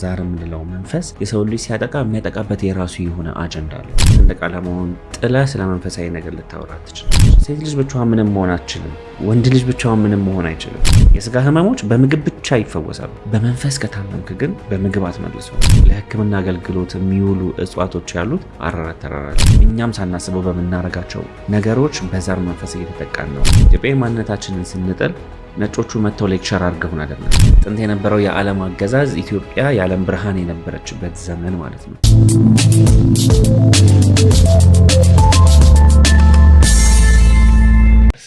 ዛር የምንለው መንፈስ የሰው ልጅ ሲያጠቃ የሚያጠቃበት የራሱ የሆነ አጀንዳ አለ። ሰንደቅ ዓላማውን ጥለህ ስለ መንፈሳዊ ነገር ልታወራ አትችልም። ሴት ልጅ ብቻዋን ምንም መሆን አትችልም። ወንድ ልጅ ብቻዋን ምንም መሆን አይችልም። የስጋ ህመሞች በምግብ ብቻ ይፈወሳሉ። በመንፈስ ከታመምክ ግን በምግብ አትመልሰው። ለሕክምና አገልግሎት የሚውሉ እጽዋቶች ያሉት አራራት ተራራ ላይ እኛም ሳናስበው በምናረጋቸው ነገሮች በዛር መንፈስ እየተጠቃን ነው። ኢትዮጵያዊ ማንነታችንን ስንጥል ነጮቹ መጥተው lecture አድርገውን አይደለም። ጥንት የነበረው የዓለም አገዛዝ ኢትዮጵያ የዓለም ብርሃን የነበረችበት ዘመን ማለት ነው።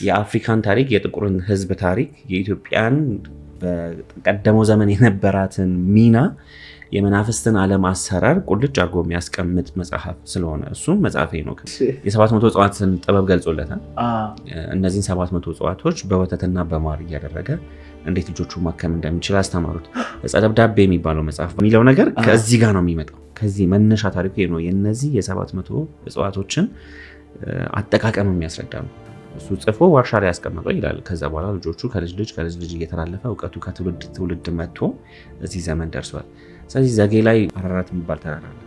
የአፍሪካን ታሪክ፣ የጥቁርን ሕዝብ ታሪክ፣ የኢትዮጵያን በቀደመው ዘመን የነበራትን ሚና፣ የመናፍስትን ዓለም አሰራር ቁልጭ አድርጎ የሚያስቀምጥ መጽሐፍ ስለሆነ እሱም መጽሐፌ ነው። የ700 እጽዋትን ጥበብ ገልጾለታል። እነዚህን 700 እጽዋቶች በወተትና በማር እያደረገ እንዴት ልጆቹ ማከም እንደሚችል አስተማሩት። ዕፀ ደብዳቤ የሚባለው መጽሐፍ የሚለው ነገር ከዚህ ጋር ነው የሚመጣው። ከዚህ መነሻ ታሪኩ ነው። የነዚህ የ700 እጽዋቶችን አጠቃቀም የሚያስረዳ ነው። እሱ ጽፎ ዋሻ ላይ ያስቀመጠው ይላል። ከዛ በኋላ ልጆቹ ከልጅ ልጅ ከልጅ ልጅ እየተላለፈ እውቀቱ ከትውልድ ትውልድ መጥቶ እዚህ ዘመን ደርሷል። ስለዚህ ዘጌ ላይ አራራት የሚባል ተራራ አለ።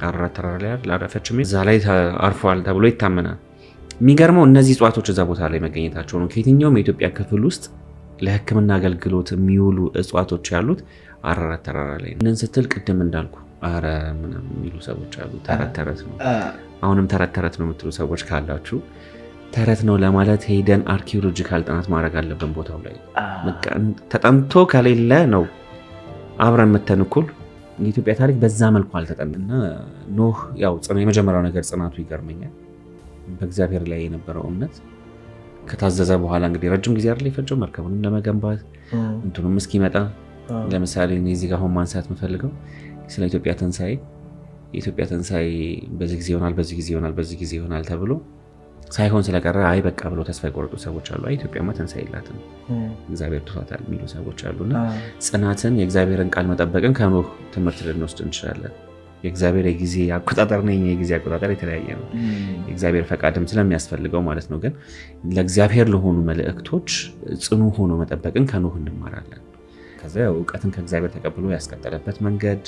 አራራት ተራራ ላይ ላረፈችም እዛ ላይ አርፏል ተብሎ ይታመናል። የሚገርመው እነዚህ እጽዋቶች እዛ ቦታ ላይ መገኘታቸው ነው። ከየትኛውም የኢትዮጵያ ክፍል ውስጥ ለሕክምና አገልግሎት የሚውሉ እጽዋቶች ያሉት አራራት ተራራ ላይ ነው። እንን ስትል ቅድም እንዳልኩ አረ ምናምን የሚሉ ሰዎች አሉ። ተረት ተረት ነው። አሁንም ተረት ተረት ነው የምትሉ ሰዎች ካላችሁ ተረት ነው ለማለት ሄደን archaeological ጥናት ማድረግ አለብን። ቦታው ላይ ተጠንቶ ከሌለ ነው አብረን መተን እኩል። የኢትዮጵያ ታሪክ በዛ መልኩ አልተጠናም እና ኖህ ያው የመጀመሪያው ነገር ጽናቱ ይገርመኛል። በእግዚአብሔር ላይ የነበረው እምነት ከታዘዘ በኋላ እንግዲህ ረጅም ጊዜ አይደል የፈጀው መርከቡንም ለመገንባት እንትኑም እስኪመጣ። ለምሳሌ እኔ እዚህ ጋር አሁን ማንሳት የምፈልገው ስለ ኢትዮጵያ ትንሣኤ፣ የኢትዮጵያ ትንሣኤ በዚህ ጊዜ ይሆናል፣ በዚህ ጊዜ ይሆናል፣ በዚህ ጊዜ ይሆናል ተብሎ ሳይሆን ስለቀረ አይ በቃ ብሎ ተስፋ የቆረጡ ሰዎች አሉ። አይ ኢትዮጵያማ ትንሣኤ የላትም፣ እግዚአብሔር ትቷታል የሚሉ ሰዎች አሉና ጽናትን፣ የእግዚአብሔርን ቃል መጠበቅን ከኖህ ትምህርት ልንወስድ እንችላለን። የእግዚአብሔር የጊዜ አቆጣጠር ነው፣ የኛ የጊዜ አቆጣጠር የተለያየ ነው። የእግዚአብሔር ፈቃድም ስለሚያስፈልገው ማለት ነው። ግን ለእግዚአብሔር ለሆኑ መልእክቶች ጽኑ ሆኖ መጠበቅን ከኖህ እንማራለን። ከዚያ እውቀትን ከእግዚአብሔር ተቀብሎ ያስቀጠለበት መንገድ፣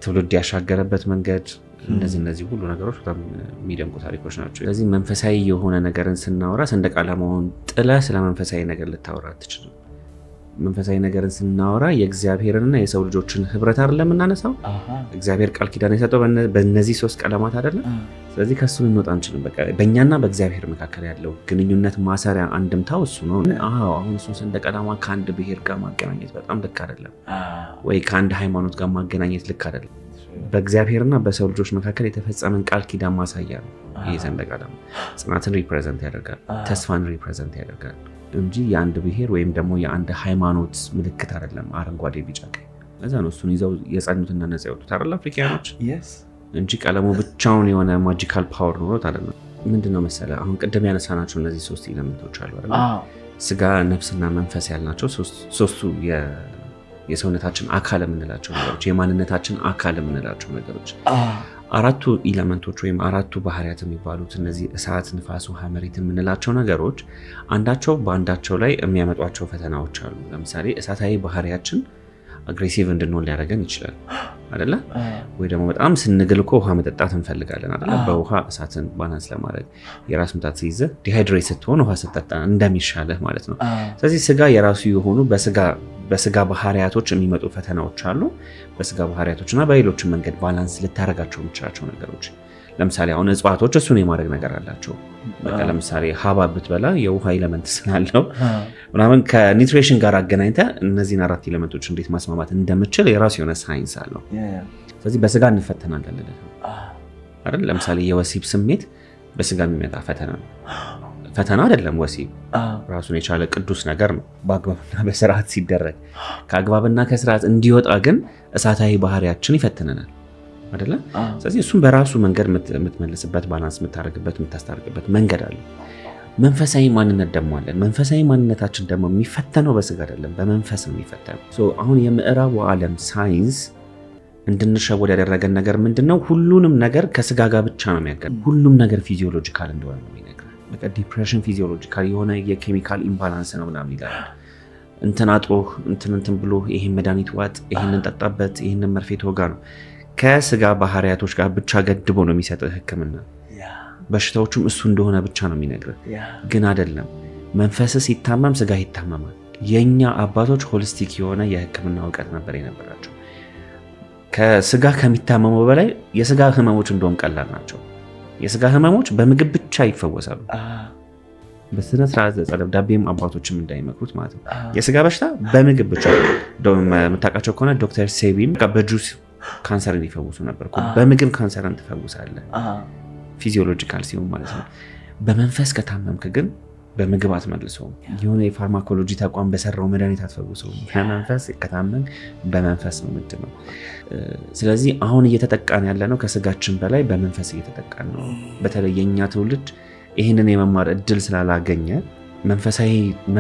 ትውልድ ያሻገረበት መንገድ፣ እነዚህ ሁሉ ነገሮች በጣም የሚደንቁ ታሪኮች ናቸው። ስለዚህ መንፈሳዊ የሆነ ነገርን ስናወራ ሰንደቅ ዓላማውን ጥለህ ስለ መንፈሳዊ ነገር ልታወራ አትችልም። መንፈሳዊ ነገርን ስናወራ የእግዚአብሔርንና የሰው ልጆችን ህብረት አይደለም የምናነሳው። እግዚአብሔር ቃል ኪዳን የሰጠው በእነዚህ ሶስት ቀለማት አይደለም። ስለዚህ ከእሱ ልንወጣ አንችልም። በቃ በእኛና በእግዚአብሔር መካከል ያለው ግንኙነት ማሰሪያ አንድምታው እሱ ነው። አዎ፣ አሁን እሱን ሰንደቅ ዓላማ ከአንድ ብሔር ጋር ማገናኘት በጣም ልክ አይደለም፣ ወይ ከአንድ ሃይማኖት ጋር ማገናኘት ልክ አይደለም። በእግዚአብሔርና በሰው ልጆች መካከል የተፈጸመን ቃል ኪዳን ማሳያ ነው ይህ ሰንደቅ ዓላማ። ጽናትን represent ያደርጋል፣ ተስፋን represent ያደርጋል እንጂ የአንድ ብሔር ወይም ደግሞ የአንድ ሃይማኖት ምልክት አይደለም። አረንጓዴ፣ ቢጫ፣ ቀይ። ለዛ ነው እሱን ይዘው የጸኑትና ነፃ የወጡት አይደል አፍሪካኖች እንጂ ቀለሙ ብቻውን የሆነ magical power ኖሮት አይደለም። ምንድን ነው መሰለህ፣ አሁን ቅድም ያነሳናቸው እነዚህ ሶስት element ኦች አሉ አይደል? ስጋ፣ ነፍስና መንፈስ ያልናቸው ሶስቱ የሰውነታችን አካል የምንላቸው ነገሮች፣ የማንነታችን አካል የምንላቸው ነገሮች፣ አራቱ element ኦች ወይም አራቱ ባህሪያት የሚባሉት እነዚህ እሳት፣ ንፋስ፣ ውሃ፣ መሬት የምንላቸው ነገሮች አንዳቸው በአንዳቸው ላይ የሚያመጧቸው ፈተናዎች አሉ። ለምሳሌ እሳታዊ ባህሪያችን aggressive እንድንሆን ሊያደርገን ይችላል አይደለ? ወይ ደግሞ በጣም ስንግል እኮ ውሃ መጠጣት እንፈልጋለን አይደለ? በውሃ እሳትን balance ለማድረግ፣ የራስ ምታት ሲይዝህ dehydrate ስትሆን ውሃ ስትጠጣ እንደሚሻልህ ማለት ነው። ስለዚህ ስጋ የራሱ የሆኑ በስጋ ባህሪያቶች የሚመጡ ፈተናዎች አሉ። በስጋ ባህሪያቶች እና በሌሎችም መንገድ balance ልታደርጋቸው የምችላቸው ነገሮች፣ ለምሳሌ አሁን እጽዋቶች እሱን የማድረግ ነገር አላቸው። በቃ ለምሳሌ ሀባብ ብትበላ የውሃ element ስላለው ምናምን ከ nutrition ጋር አገናኝተህ እነዚህን አራት element ኦች እንዴት ማስማማት እንደምችል የራሱ የሆነ ሳይንስ አለው። ስለዚህ በስጋ እንፈተናለን ልልህ ነው አይደል? ለምሳሌ የወሲብ ስሜት በስጋ የሚመጣ ፈተና ነው። ፈተና አይደለም፣ ወሲብ ራሱን የቻለ ቅዱስ ነገር ነው በአግባብና በስርዓት ሲደረግ። ከአግባብና ከስርዓት እንዲወጣ ግን እሳታዊ ባህሪያችን ይፈትነናል አይደለ? ስለዚህ እሱም በራሱ መንገድ የምትመልስበት፣ balance የምታደርግበት፣ የምታስታርቅበት መንገድ አለ። መንፈሳዊ ማንነት ደግሞ አለን። መንፈሳዊ ማንነታችን ደግሞ የሚፈተነው በስጋ አይደለም፣ በመንፈስ ነው የሚፈተነው። አሁን የምዕራቡ ዓለም ሳይንስ እንድንሸወድ ያደረገን ነገር ምንድን ነው? ሁሉንም ነገር ከስጋ ጋር ብቻ ነው የሚያገናኘው። ሁሉም ነገር physiological እንደሆነ ነው የሚነግረን። በቃ depression physiological የሆነ የ chemical imbalance ነው ምናምን ይላል። እንትን አጥሮህ፣ እንትን እንትን ብሎ ይሄን መድኃኒት ዋጥ፣ ይሄንን ጠጣበት፣ ይሄንን መርፌ ተወጋ ነው። ከስጋ ባህሪያቶች ጋር ብቻ ገድቦ ነው የሚሰጥህ ሕክምና። በሽታዎቹም እሱ እንደሆነ ብቻ ነው የሚነግርህ፣ ግን አይደለም። መንፈስ ሲታመም ስጋ ይታመማል። የኛ አባቶች holistic የሆነ የህክምና እውቀት ነበር የነበራቸው። ከስጋ ከሚታመመው በላይ የስጋ ህመሞች እንደውም ቀላል ናቸው። የስጋ ህመሞች በምግብ ብቻ ይፈወሳሉ። በስነ ስርዓት ደብዳቤም አባቶችም እንዳይመክሩት ማለት ነው። የስጋ በሽታ በምግብ ብቻ፣ የምታውቃቸው ከሆነ ዶክተር ሴቢም በጁስ ካንሰርን ይፈውሱ ነበር። በምግብ ካንሰርን ትፈውሳለህ፣ physiological ሲሆን ማለት ነው። በመንፈስ ከታመምክ ግን በምግብ አትመልሰውም። የሆነ የ pharmacology ተቋም በሰራው መድኃኒት አትፈውሰውም። በመንፈስ ከታመምክ በመንፈስ ነው ምንድን ነው። ስለዚህ አሁን እየተጠቃን ያለ ነው ከስጋችን በላይ በመንፈስ እየተጠቃን ነው። በተለይ የእኛ ትውልድ ይህንን የመማር እድል ስላላገኘ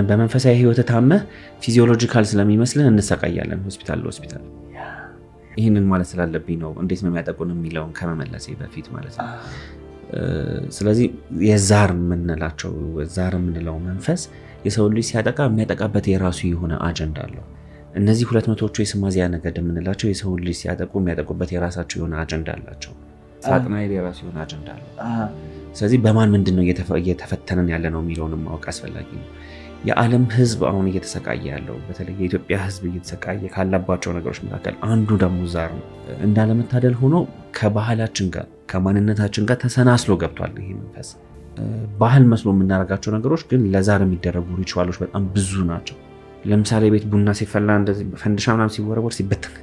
በመንፈሳዊ ህይወት ታመህ physiological ስለሚመስልን እንሰቃያለን ሆስፒታል ለሆስፒታል። ይህንን ማለት ስላለብኝ ነው እንዴት ነው የሚያጠቁን የሚለውን ከመመለሴ በፊት ማለት ነው። ስለዚህ የዛር የምንላቸው፣ ዛር የምንለው መንፈስ የሰው ልጅ ሲያጠቃ የሚያጠቃበት የራሱ የሆነ አጀንዳ አለው። እነዚህ 200ዎቹ የስማዚያ ነገድ የምንላቸው የሰውን ልጅ ሲያጠቁ የሚያጠቁበት የራሳቸው የሆነ አጀንዳ አላቸው። ሳጥናኤል የራሱ የሆነ አጀንዳ አለው። ስለዚህ በማን ምንድን ነው እየተፈተነን ያለ ነው የሚለውንም ማወቅ አስፈላጊ ነው። የዓለም ሕዝብ አሁን እየተሰቃየ ያለው፣ በተለይ የኢትዮጵያ ሕዝብ እየተሰቃየ ካለባቸው ነገሮች መካከል አንዱ ደግሞ ዛር ነው። እንዳለመታደል ሆኖ ከባህላችን ጋር፣ ከማንነታችን ጋር ተሰናስሎ ገብቷል ይሄ መንፈስ። ባህል መስሎ የምናደርጋቸው ነገሮች ግን ለዛር የሚደረጉ ritual ኦች በጣም ብዙ ናቸው። ለምሳሌ ቤት ቡና ሲፈላ እንደዚህ ፈንድሻ ምናምን ሲወረወር፣ ሲበተን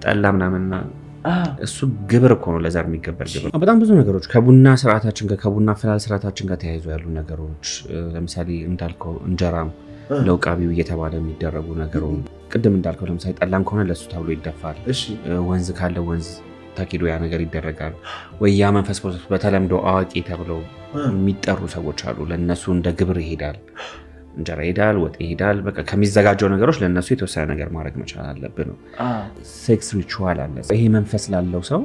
ጠላ ምናምንና እሱ ግብር እኮ ነው፣ ለዛር የሚገበር ግብር። በጣም ብዙ ነገሮች ከቡና ስርዓታችን ጋር፣ ከቡና አፈላል ስርዓታችን ጋር ተያይዞ ያሉ ነገሮች፣ ለምሳሌ እንዳልከው እንጀራም ለውቃቢው እየተባለ የሚደረጉ ነገሮች፣ ቅድም እንዳልከው ለምሳሌ ጠላም ከሆነ ለእሱ ተብሎ ይደፋል። ወንዝ ካለ ወንዝ ተኪዶ ያ ነገር ይደረጋል። ወይ ያ መንፈስ በተለምዶ አዋቂ ተብለው የሚጠሩ ሰዎች አሉ። ለእነሱ እንደ ግብር ይሄዳል፣ እንጀራ ይሄዳል፣ ወጥ ይሄዳል። በቃ ከሚዘጋጀው ነገሮች ለእነሱ የተወሰነ ነገር ማድረግ መቻል አለብን ነው። Sex ritual አለ። ይሄ መንፈስ ላለው ሰው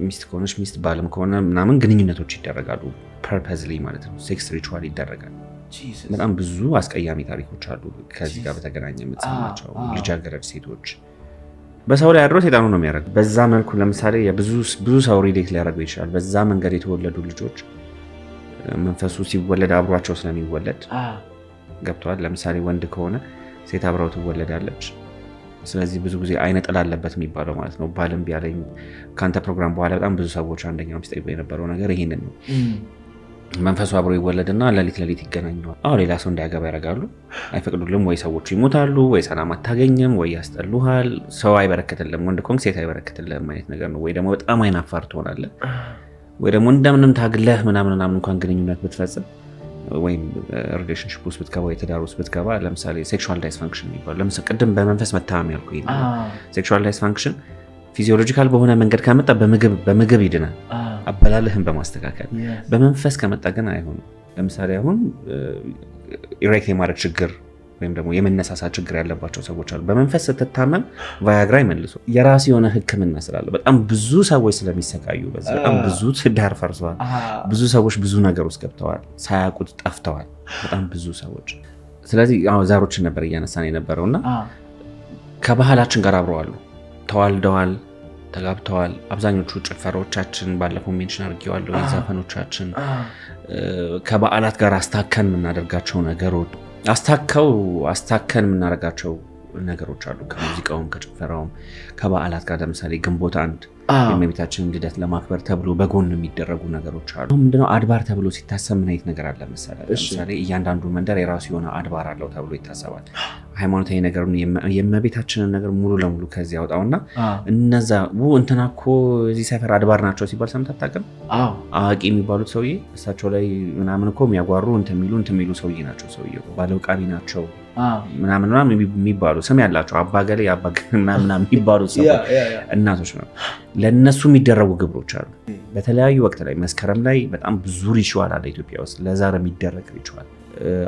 ሚስት ከሆነች ሚስት፣ ባልም ከሆነ ምናምን ግንኙነቶች ይደረጋሉ። Purposely ማለት ነው። Sex ritual ይደረጋል። በጣም ብዙ አስቀያሚ ታሪኮች አሉ ከዚህ ጋር በተገናኘ የምትሰማቸው፣ ልጃገረድ ሴቶች በሰው ላይ አድሮ ሴጣኑ ነው የሚያደርገው። በዛ መልኩ ለምሳሌ ብዙ ሰው relate ሊያደርገው ይችላል። በዛ መንገድ የተወለዱ ልጆች መንፈሱ ሲወለድ አብሯቸው ስለሚወለድ ገብተዋል። ለምሳሌ ወንድ ከሆነ ሴት አብረው ትወለዳለች። ስለዚህ ብዙ ጊዜ አይነ ጥላ አለበት የሚባለው ማለት ነው። ባልም ቢያለኝ ከአንተ ፕሮግራም በኋላ በጣም ብዙ ሰዎች አንደኛው ሲጠይቁ የነበረው ነገር ይሄንን ነው። መንፈሱ አብሮ ይወለድና ሌሊት ሌሊት ይገናኘዋል። አዎ፣ ሌላ ሰው እንዳያገባ ያደርጋሉ፣ አይፈቅዱልም። ወይ ሰዎቹ ይሞታሉ፣ ወይ ሰላም አታገኝም፣ ወይ ያስጠሉሃል። ሰው አይበረክትልም፣ ወንድ ከሆንክ ሴት አይበረክትልም አይነት ነገር ነው። ወይ ደግሞ በጣም አይናፋር ትሆናለህ፣ ወይ ደግሞ እንደምንም ታግለህ ምናምን ምናምን እንኳን ግንኙነት ብትፈጽም ወይም relationship ውስጥ ብትገባ ወይ ትዳር ውስጥ ብትገባ፣ ለምሳሌ sexual dysfunction የሚባለው፣ ለምሳሌ ቅድም በመንፈስ መታመም ያልኩህ ይሄ ነው። Sexual dysfunction physiological በሆነ መንገድ ከመጣ በምግብ ይድናል፣ አበላልህን በማስተካከል። በመንፈስ ከመጣ ግን አይሆንም። ለምሳሌ አሁን erect የማድረግ ችግር ወይም ደግሞ የመነሳሳት ችግር ያለባቸው ሰዎች አሉ። በመንፈስ ስትታመም ቫያግራ ይመልሱ የራሱ የሆነ ሕክምና ስላለው፣ በጣም ብዙ ሰዎች ስለሚሰቃዩ በዚህ በጣም ብዙ ትዳር ፈርሰዋል። ብዙ ሰዎች ብዙ ነገር ውስጥ ገብተዋል፣ ሳያውቁት ጠፍተዋል። በጣም ብዙ ሰዎች። ስለዚህ አዎ፣ ዛሮችን ነበር እያነሳን የነበረው እና ከባህላችን ጋር አብረዋሉ፣ ተዋልደዋል፣ ተጋብተዋል። አብዛኞቹ ጭፈራዎቻችን፣ ባለፈው mention አድርጌዋለሁ፣ የዘፈኖቻችን ከበዓላት ጋር አስታከን የምናደርጋቸው ነገሮች፣ አስታከው አስታከን የምናደርጋቸው ነገሮች አሉ። ከሙዚቃውም ከጭፈራውም ከበዓላት ጋር፣ ለምሳሌ ግንቦት 1 የእመቤታችንን ልደት ለማክበር ተብሎ በጎን የሚደረጉ ነገሮች አሉ። ምንድነው አድባር ተብሎ ሲታሰብ ምን አይነት ነገር አለ መሰለህ? ለምሳሌ እያንዳንዱ መንደር የራሱ የሆነ አድባር አለው ተብሎ ይታሰባል። ሃይማኖታዊ ነገሩን፣ የእመቤታችንን ነገር ሙሉ ለሙሉ ከዚህ ያውጣውና እነዛ እንትና እኮ እዚህ ሰፈር አድባር ናቸው ሲባል ሰምተህ አታውቅም? አዋቂ የሚባሉት ሰውዬ፣ እሳቸው ላይ ምናምን እኮ የሚያጓሩ እንትን የሚሉ እንትን የሚሉ ሰውዬ ናቸው። ሰውዬው ባለውቃቢ ናቸው ምናምን ምናምን የሚባሉ ስም ያላቸው፣ አባገሌ አባገሌ ምናምን የሚባሉ ሰዎች፣ እናቶች ነው። ለእነሱ የሚደረጉ ግብሮች አሉ። በተለያዩ ወቅት ላይ መስከረም ላይ በጣም ብዙ ritual አለ ኢትዮጵያ ውስጥ ለዛር የሚደረግ ritual።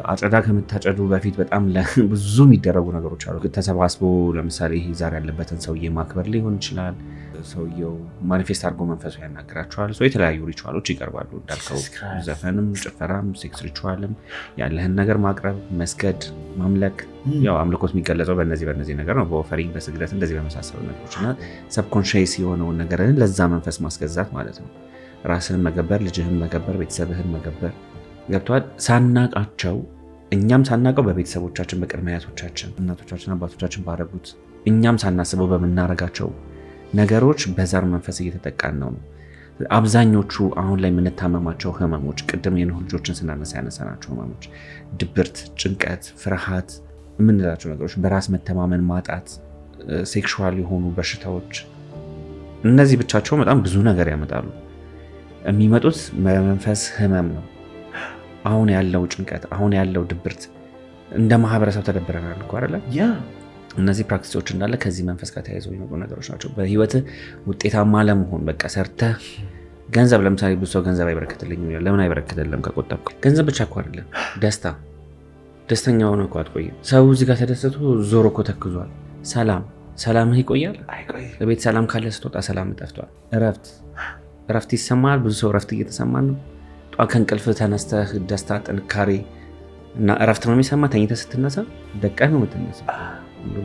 አጨዳ ከመታጨዱ በፊት በጣም ብዙ የሚደረጉ ነገሮች አሉ። ተሰባስቦ ለምሳሌ ይሄ ዛር ያለበትን ሰውዬ ማክበር ሊሆን ይችላል። ሰውየው manifest አድርጎ መንፈሱ ያናግራቸዋል። የተለያዩ ritual ኦች ይቀርባሉ። እንዳልከው ዘፈንም፣ ጭፈራም፣ sex ritual ም፣ ያለህን ነገር ማቅረብ፣ መስገድ፣ ማምለክ። ያው አምልኮት የሚገለጸው በእነዚህ ነገር ነው። በ offering፣ በስግደት፣ እንደዚህ በመሳሰሉ ነገሮች እና subconscious የሆነውን ነገርን ለዛ መንፈስ ማስገዛት ማለት ነው። ራስህን መገበር፣ ልጅህን መገበር፣ ቤተሰብህን መገበር ገብተዋል። ሳናቃቸው፣ እኛም ሳናቀው በቤተሰቦቻችን፣ በቅድመ አያቶቻችን፣ እናቶቻችን፣ አባቶቻችን ባደረጉት፣ እኛም ሳናስበው በምናረጋቸው ነገሮች በዛር መንፈስ እየተጠቃን ነው። አብዛኞቹ አሁን ላይ የምንታመማቸው ህመሞች፣ ቅድም የኖህ ልጆችን ስናነሳ ያነሳናቸው ህመሞች፣ ድብርት፣ ጭንቀት፣ ፍርሃት የምንላቸው ነገሮች፣ በራስ መተማመን ማጣት፣ sexual የሆኑ በሽታዎች፣ እነዚህ ብቻቸው በጣም ብዙ ነገር ያመጣሉ። የሚመጡት በመንፈስ ህመም ነው። አሁን ያለው ጭንቀት፣ አሁን ያለው ድብርት፣ እንደ ማህበረሰብ ተደብረናል እኮ አይደለ? እነዚህ practice ኦች እንዳለ ከዚህ መንፈስ ጋር ተያይዘው የሚመጡ ነገሮች ናቸው። በህይወት ውጤታማ ለመሆን በቃ ሰርተህ ገንዘብ፣ ለምሳሌ ብዙ ሰው ገንዘብ አይበረከትልኝም ይላል። ለምን አይበረከትልም? ከቆጠብከው። ገንዘብ ብቻ እኮ አይደለም፣ ደስታ፣ ደስተኛ ሆነ እኮ አትቆይም። ሰው እዚህ ጋር ተደስቶ ዞሮ እኮ ተክዟል። ሰላም፣ ሰላምህ ይቆያል? በቤት ሰላም ካለ ስትወጣ ሰላም ጠፍቷል። እረፍት፣ እረፍት ይሰማል። ብዙ ሰው እረፍት እየተሰማን ነው። ጧት ከእንቅልፍ ተነስተህ ደስታ፣ ጥንካሬ እና እረፍት ነው የሚሰማ። ተኝተህ ስትነሳ ደቀህ ነው የምትነሳ።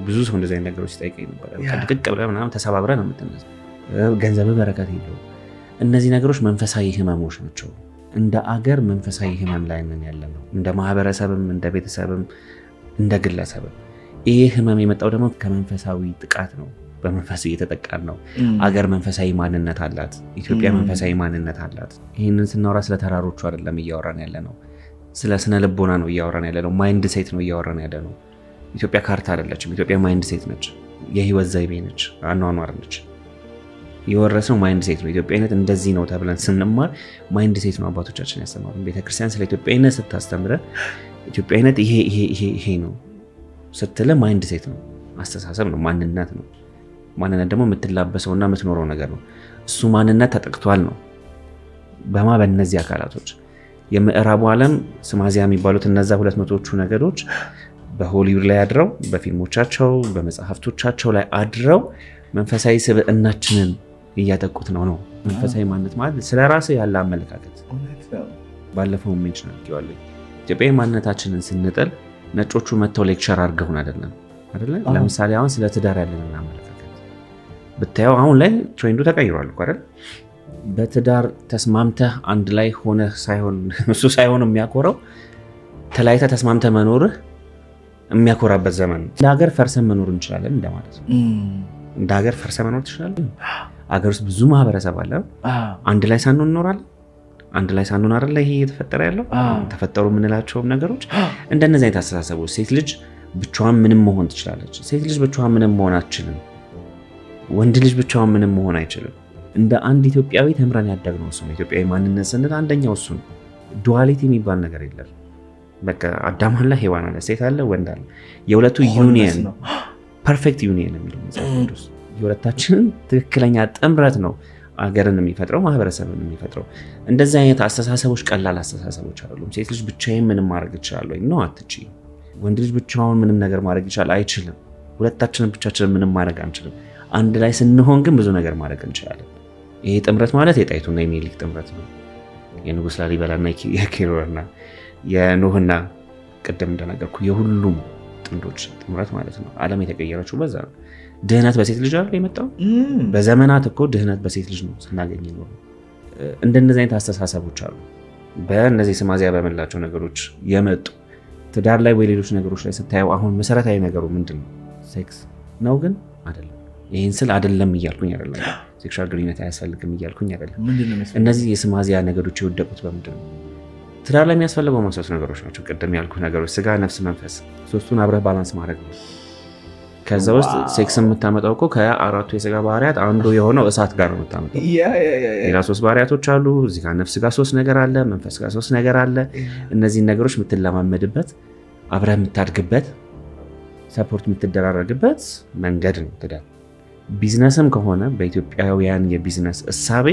ብዙ ሰው እንደዚህ አይነት ነገሮች ሲጠይቀኝ ነበር። ድቅቅ ብለህ ምናምን ተሰባብረህ ነው የምትነሳ። ገንዘብ በረከት የለውም። እነዚህ ነገሮች መንፈሳዊ ህመሞች ናቸው። እንደ አገር መንፈሳዊ ህመም ላይ ነን ያለ ነው። እንደ ማህበረሰብም፣ እንደ ቤተሰብም፣ እንደ ግለሰብም። ይሄ ህመም የመጣው ደግሞ ከመንፈሳዊ ጥቃት ነው። በመንፈስ እየተጠቃን ነው። አገር መንፈሳዊ ማንነት አላት። ኢትዮጵያ መንፈሳዊ ማንነት አላት። ይህንን ስናወራ ስለ ተራሮቹ አይደለም እያወራን ያለ ነው። ስለ ስነ ልቦና ነው እያወራን ያለ ነው። mindset ነው እያወራን ያለ ነው። ኢትዮጵያ ካርታ አይደለችም። ኢትዮጵያ mindset ነች። የህይወት ዘይቤ ነች። አኗኗር ነች። የወረስነው mindset ነው። ኢትዮጵያዊነት እንደዚህ ነው ተብለን ስንማር mindset ነው አባቶቻችን ያስተማሩን። ቤተክርስቲያን ስለ ኢትዮጵያዊነት ስታስተምረ ኢትዮጵያዊነት ይሄ ይሄ ይሄ ይሄ ነው ስትለ mindset ነው፣ አስተሳሰብ ነው፣ ማንነት ነው። ማንነት ደግሞ የምትላበሰውና የምትኖረው ነገር ነው። እሱ ማንነት ተጠቅቷል ነው በማ በእነዚህ አካላቶች። የምዕራቡ ዓለም ስማዚያ የሚባሉት እነዛ 200ዎቹ ነገዶች በሆሊውድ ላይ አድረው፣ በፊልሞቻቸው፣ በመጽሐፍቶቻቸው ላይ አድረው መንፈሳዊ ስብዕናችንን እያጠቁት ነው። መንፈሳዊ ማንነት ማለት ስለ ራስህ ያለ አመለካከት፣ ባለፈው mention አድርጌዋለሁ። ኢትዮጵያዊ ማንነታችንን ስንጥል ነጮቹ መጥተው lecture አድርገውን አይደለም አይደለ? ለምሳሌ አሁን ስለ ትዳር ያለንን አመለካከት ብታየው አሁን ላይ trend ኡ ተቀይሯል እኮ አይደል? በትዳር ተስማምተህ አንድ ላይ ሆነህ ሳይሆን፣ እሱ ሳይሆን የሚያኮረው ተለያይተህ ተስማምተህ መኖርህ የሚያኮራበት ዘመን ነው። እንደ ሀገር ፈርሰን መኖር እንችላለን እንደማለት ነው። እንደ ሀገር ፈርሰህ መኖር ትችላለህ። ሀገር ውስጥ ብዙ ማህበረሰብ አለ። አንድ ላይ ሳንሆን እንኖራለን። አንድ ላይ ሳንሆን አይደለ ይሄ እየተፈጠረ ያለው? ተፈጠሩ የምንላቸውም ነገሮች እንደነዚህ አይነት አስተሳሰቦች፣ ሴት ልጅ ብቻዋን ምንም መሆን ትችላለች። ሴት ልጅ ብቻዋን ምንም መሆን አትችልም። ወንድ ልጅ ብቻዋን ምንም መሆን አይችልም። እንደ አንድ ኢትዮጵያዊ ተምረን ያደግነው እሱ ነው። ኢትዮጵያዊ ማንነት ስንል አንደኛው እሱ ነው። Duality የሚባል ነገር የለም። በቃ አዳም አለ፣ ሔዋን አለ፣ ሴት አለ፣ ወንድ አለ። የሁለቱ union፣ perfect union የሚለው መጽሐፍ ቅዱስ፣ የሁለታችንን ትክክለኛ ጥምረት ነው አገርን የሚፈጥረው፣ ማህበረሰብን የሚፈጥረው። እንደዚህ አይነት አስተሳሰቦች ቀላል አስተሳሰቦች አይደሉም። ሴት ልጅ ብቻዬን ምንም ማድረግ እችላለሁ ወይ? ነው አትችይም። ወንድ ልጅ ብቻውን ምንም ነገር ማድረግ ይችላል? አይችልም። ሁለታችንን ብቻችንን ምንም ማድረግ አንችልም። አንድ ላይ ስንሆን ግን ብዙ ነገር ማድረግ እንችላለን። ይሄ ጥምረት ማለት የጣይቱና የሚኒሊክ ጥምረት ነው። የንጉስ ላሊበላና የኬሮና የኖህና ቅድም እንደነገርኩ የሁሉም ጥንዶች ጥምረት ማለት ነው። ዓለም የተቀየረችው በዛ ነው። ድህነት በሴት ልጅ አይደል የመጣው? በዘመናት እኮ ድህነት በሴት ልጅ ነው ስናገኝ ነው። እንደነዚህ አይነት አስተሳሰቦች አሉ። በእነዚህ ስማዚያ በምንላቸው ነገሮች የመጡ ትዳር ላይ ወይ ሌሎች ነገሮች ላይ ስታየው አሁን መሰረታዊ ነገሩ ምንድን ነው? ሴክስ ነው፣ ግን አይደለም። ይህን ስል አይደለም እያልኩኝ አይደለም። Sexual ግንኙነት አያስፈልግም እያልኩኝ አይደለም። እነዚህ የስማዚያ ነገሮች የወደቁት በምንድን ነው? ትዳር ላይ የሚያስፈልገው ሶስት ነገሮች ናቸው። ቅድም ያልኩ ነገሮች ስጋ፣ ነፍስ፣ መንፈስ፣ ሶስቱን አብረህ balance ማድረግ ነው። ከዛ ውስጥ ሴክስ የምታመጣው እኮ ከአራቱ የስጋ ባህሪያት አንዱ የሆነው እሳት ጋር ነው የምታመጣው። ሌላ ሶስት ባህሪያቶች አሉ። እዚህ ጋር ነፍስ ጋር ሶስት ነገር አለ፣ መንፈስ ጋር ሶስት ነገር አለ። እነዚህን ነገሮች የምትለማመድበት፣ አብረህ የምታድግበት፣ support የምትደራረግበት መንገድ ነው ትዳር። ቢዝነስም ከሆነ በኢትዮጵያውያን የቢዝነስ እሳቤ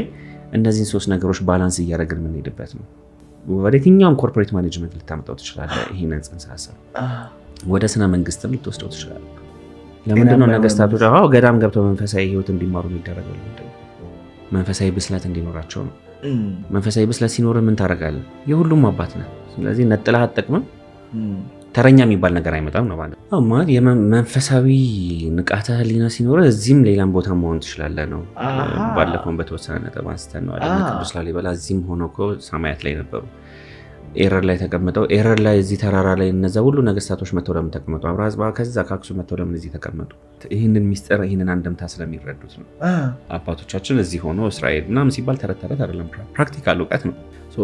እነዚህን ሶስት ነገሮች balance እያደረግን የምንሄድበት ነው። ወደ የትኛውም corporate management ልታመጣው ትችላለህ። ይህንን ጽንሰ ሀሳብ ወደ ስነ መንግስትም ልትወስደው ትችላለህ። ለምንድነው ነገስታቶች ገዳም ገብተው መንፈሳዊ ህይወት እንዲማሩ የሚደረገው? ለምንድነው? መንፈሳዊ ብስለት እንዲኖራቸው ነው። መንፈሳዊ ብስለት ሲኖር ምን ታደርጋለህ? የሁሉም አባት ነህ። ስለዚህ ነጥለህ አትጠቅምም። ተረኛ የሚባል ነገር አይመጣም ነው ማለት ማለት የመንፈሳዊ ንቃተ ህሊና ሲኖር እዚህም ሌላም ቦታ መሆን ትችላለህ ነው። ባለፈውን በተወሰነ ነጥብ አንስተን ነው አይደል? ቅዱስ ላሊበላ እዚህም ሆኖ እኮ ሰማያት ላይ ነበሩ። ኤረር ላይ ተቀምጠው፣ ኤረር ላይ እዚህ ተራራ ላይ እነዛ ሁሉ ነገስታቶች መተው ለምን ተቀመጡ? አብርሃ አጽብሃ ከዛ ከአክሱም መተው ለምን እዚህ ተቀመጡ? ይህንን ሚስጥር፣ ይህንን አንድምታ ስለሚረዱት ነው። አባቶቻችን እዚህ ሆኖ እስራኤል ምናምን ሲባል ተረት ተረት አይደለም፣ practical እውቀት ነው።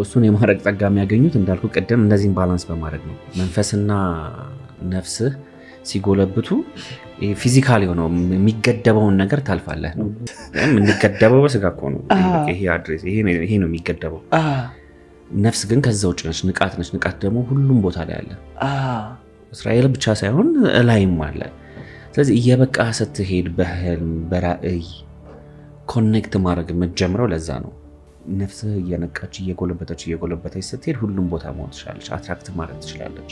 እሱን የማድረግ ጸጋ የሚያገኙት እንዳልኩ ቅድም እነዚህን balance በማድረግ ነው። መንፈስና ነፍስህ ሲጎለብቱ physical የሆነው የሚገደበውን ነገር ታልፋለህ ነው። የምንገደበው በስጋ እኮ ነው። ይሄ address ይሄ ነው የሚገደበው። ነፍስ ግን ከዛ ውጭ ነች፣ ንቃት ነች። ንቃት ደግሞ ሁሉም ቦታ ላይ አለ። እስራኤል ብቻ ሳይሆን እላይም አለ። ስለዚህ እየበቃ ስትሄድ በህልም፣ በራእይ connect ማድረግ የምትጀምረው ለዛ ነው። ነፍስህ እየነቃች፣ እየጎለበተች እየጎለበተች ስትሄድ ሁሉም ቦታ መሆን ትችላለች፣ attract ማድረግ ትችላለች።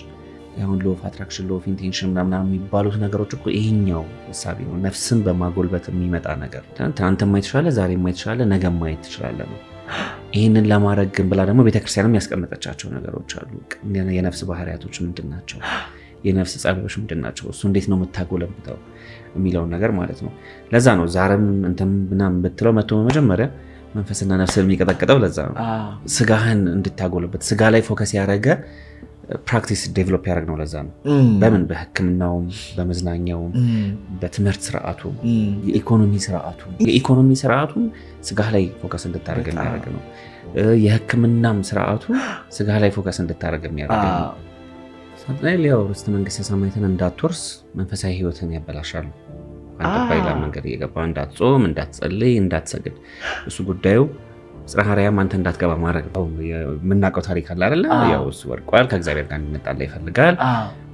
አሁን law of attraction፣ law of intention ምናምን የሚባሉት ነገሮች እኮ ይሄኛው እሳቤ ነው። ነፍስን በማጎልበት የሚመጣ ነገር፣ ትናንት ማየት ትችላለህ፣ ዛሬ ማየት ትችላለህ፣ ነገ ማየት ትችላለህ ነው። ይህንን ለማድረግ ግን ብላ ደግሞ ቤተክርስቲያንም ያስቀመጠቻቸው ነገሮች አሉ። የነፍስ ባህሪያቶች ምንድን ናቸው? የነፍስ ጸባዮች ምንድን ናቸው? እሱ እንዴት ነው የምታጎለብተው የሚለውን ነገር ማለት ነው። ለዛ ነው ዛርም እንትን ምናምን ብትለው መቶ መጀመሪያ መንፈስና ነፍስ የሚቀጠቅጠው ለዛ ነው። ስጋህን እንድታጎለበት ስጋ ላይ focus ያደረገ practice develop ያደረግ ነው። ለዛ ነው። በምን፣ በሕክምናውም፣ በመዝናኛውም፣ በትምህርት ስርዓቱ፣ የኢኮኖሚ ስርዓቱ ስጋ ላይ focus እንድታደርግ የሚያደርግ ነው። የሕክምናም ስርዓቱ ስጋ ላይ focus እንድታደርግ የሚያደርግ ነው። ሳጥናኤል ያው ርስተ መንግስተ ሰማያትን እንዳትወርስ መንፈሳዊ ህይወትን ያበላሻሉ። አንተ በሌላ መንገድ እየገባ እንዳትጾም፣ እንዳትጸልይ፣ እንዳትሰግድ፣ እሱ ጉዳዩ ጽርሐ አርያም አንተ እንዳትገባ ማድረግ ነው። የምናውቀው ታሪክ አለ አይደለ? ያው እሱ ወድቋል፣ ከእግዚአብሔር ጋር እንዲነጣላ ይፈልጋል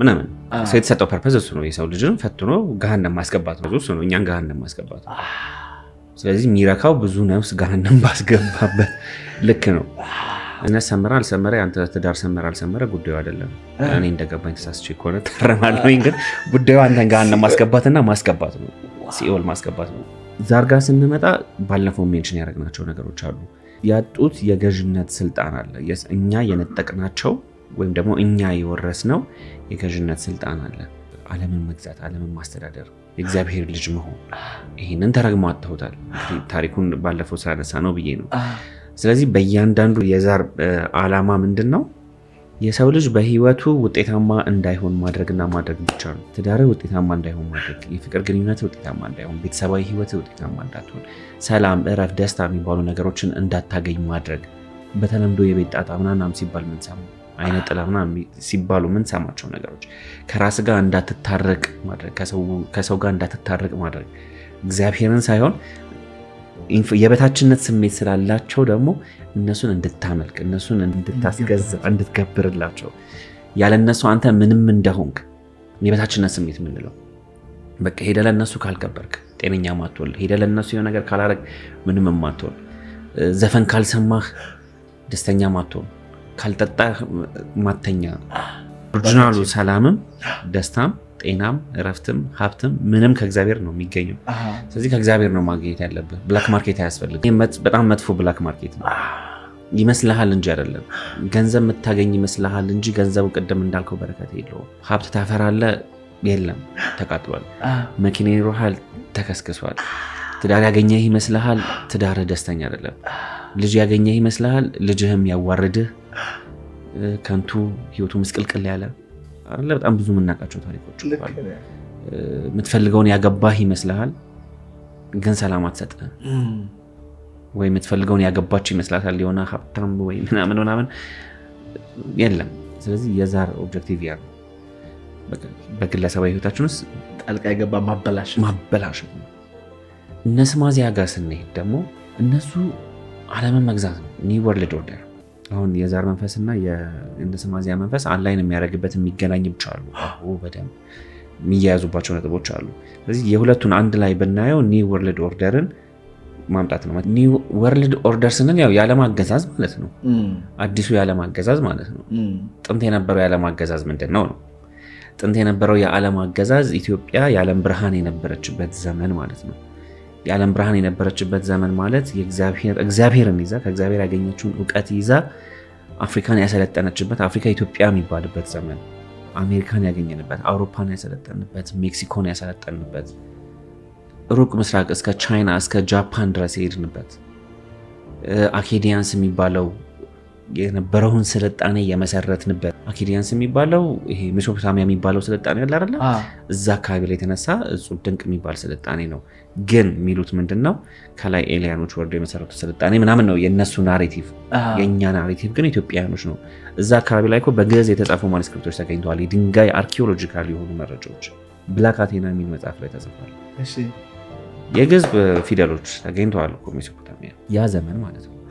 ምናምን። ሰው የተሰጠው purpose እሱ ነው። የሰው ልጅን ፈትኖ ገሃነም ማስገባት ነው። እሱ ነው፣ እኛን ገሃነም ማስገባት ነው። ስለዚህ የሚረካው ብዙ ነፍስ ገሃነም ባስገባበት ልክ ነው። እነ ሰመረ አልሰመረ፣ አንተ ትዳር ሰመረ አልሰመረ ጉዳዩ አይደለም። እኔ እንደገባኝ፣ ተሳስቼ ከሆነ ታረማለሁኝ። ግን ጉዳዩ አንተን ገሃነም ማስገባትና ማስገባት ነው፣ ሲኦል ማስገባት ነው። ዛር ጋር ስንመጣ ባለፈው mention ያደረግናቸው ነገሮች አሉ። ያጡት የገዥነት ስልጣን አለ። እኛ የነጠቅናቸው ወይም ደግሞ እኛ የወረስነው የገዥነት ስልጣን አለ። ዓለምን መግዛት፣ ዓለምን ማስተዳደር፣ የእግዚአብሔር ልጅ መሆን፣ ይህንን ተረግሞ አጥተውታል። ታሪኩን ባለፈው ስላነሳ ነው ብዬ ነው። ስለዚህ በእያንዳንዱ የዛር ዓላማ ምንድን ነው? የሰው ልጅ በህይወቱ ውጤታማ እንዳይሆን ማድረግና ማድረግ ብቻ ነው። ትዳርህ ውጤታማ እንዳይሆን ማድረግ፣ የፍቅር ግንኙነት ውጤታማ እንዳይሆን፣ ቤተሰባዊ ህይወት ውጤታማ እንዳትሆን፣ ሰላም፣ እረፍት፣ ደስታ የሚባሉ ነገሮችን እንዳታገኝ ማድረግ። በተለምዶ የቤት ጣጣ ምናምን ሲባል ምንሰማው፣ አይነ ጥላ ምናምን ሲባሉ ምንሰማቸው ነገሮች፣ ከራስ ጋር እንዳትታረቅ ማድረግ፣ ከሰው ጋር እንዳትታረቅ ማድረግ፣ እግዚአብሔርን ሳይሆን የበታችነት ስሜት ስላላቸው ደግሞ እነሱን እንድታመልክ፣ እነሱን እንድታስገዛ፣ እንድትገብርላቸው፣ ያለ እነሱ አንተ ምንም እንደሆንክ፣ የበታችነት ስሜት የምንለው፣ በቃ ሄደህ ለእነሱ ካልገበርክ ጤነኛ ማትሆን፣ ሄደህ ለእነሱ የሆነ ነገር ካላረግ ምንም ማትሆን፣ ዘፈን ካልሰማህ ደስተኛ ማትሆን፣ ካልጠጣህ ማተኛ። Original ኡ ሰላምም ደስታም ጤናም እረፍትም ሀብትም ምንም ከእግዚአብሔር ነው የሚገኘው። ስለዚህ ከእግዚአብሔር ነው ማግኘት ያለብህ። Black market አያስፈልግም። በጣም መጥፎ black market ነው። ይመስልሃል እንጂ አይደለም። ገንዘብ የምታገኝ ይመስልሃል እንጂ ገንዘቡ ቅድም እንዳልከው በረከት የለውም። ሀብት ታፈራለህ፣ የለም፣ ተቃጥሏል። መኪና ይኖርሃል፣ ተከስክሷል። ትዳር ያገኘህ ይመስልሃል፣ ትዳርህ ደስተኛ አይደለም። ልጅ ያገኘህ ይመስልሃል፣ ልጅህም ያዋርድህ፣ ከንቱ፣ ህይወቱ ምስቅልቅል ያለ አለ። በጣም ብዙ የምናውቃቸው ታሪኮች አሉ። የምትፈልገውን ያገባህ ይመስልሃል፣ ግን ሰላም አትሰጥህም። ወይ የምትፈልገውን ያገባች ይመስላታል የሆነ ሀብታም ወይ ምናምን ምናምን፣ የለም። ስለዚህ የዛር objective ያ ነው። በግለሰባዊ ህይወታችን ውስጥ ጣልቃ የገባ ማበላሸት። ማበላሸት ነው። እነ ስማዚያ ጋር ስንሄድ ደግሞ እነሱ ዓለምን መግዛት ነው። New world order። አሁን የዛር መንፈስና የእነ ስማዚያ መንፈስ align የሚያደርግበት የሚገናኝ ብቻ አሉ። አዎ፣ በደንብ የሚያያዙባቸው ነጥቦች አሉ። ስለዚህ የሁለቱን አንድ ላይ ብናየው new world order ን ማምጣት ነው። New world order ስንል ያው የዓለም አገዛዝ ማለት ነው። አዲሱ የዓለም አገዛዝ ማለት ነው። ጥንት የነበረው የዓለም አገዛዝ ምንድን ነው ነው? ጥንት የነበረው የዓለም አገዛዝ ኢትዮጵያ የዓለም ብርሃን የነበረችበት ዘመን ማለት ነው። የዓለም ብርሃን የነበረችበት ዘመን ማለት እግዚአብሔርን ይዛ፣ ከእግዚአብሔር ያገኘችውን እውቀት ይዛ አፍሪካን ያሰለጠነችበት፣ አፍሪካ ኢትዮጵያ የሚባልበት ዘመን፣ አሜሪካን ያገኘንበት፣ አውሮፓን ያሰለጠንበት፣ ሜክሲኮን ያሰለጠንበት፣ ሩቅ ምስራቅ እስከ ቻይና እስከ ጃፓን ድረስ የሄድንበት፣ Akkadians የሚባለው የነበረውን ስልጣኔ የመሰረትንበት። Akkadians የሚባለው ይሄ ሜሶፖታሚያ የሚባለው ስልጣኔ አለ አይደለ? እዛ አካባቢ ላይ የተነሳ እጹብ ድንቅ የሚባል ስልጣኔ ነው። ግን የሚሉት ምንድን ነው? ከላይ alien ኦች ወርዶ የመሰረቱት ስልጣኔ ምናምን ነው የእነሱ narrative። የእኛ narrative ግን ኢትዮጵያውያኖች ነው። እዛ አካባቢ ላይ እኮ በግዕዝ የተጻፉ manuscript ኦች ተገኝተዋል። የድንጋይ archaeological የሆኑ መረጃዎች Black Athena የሚል መጽሐፍ ላይ ተጽፏል። የግዕዝ ፊደሎች ተገኝተዋል እኮ ሜሶፖታሚያ ያ ዘመን ማለት ነው።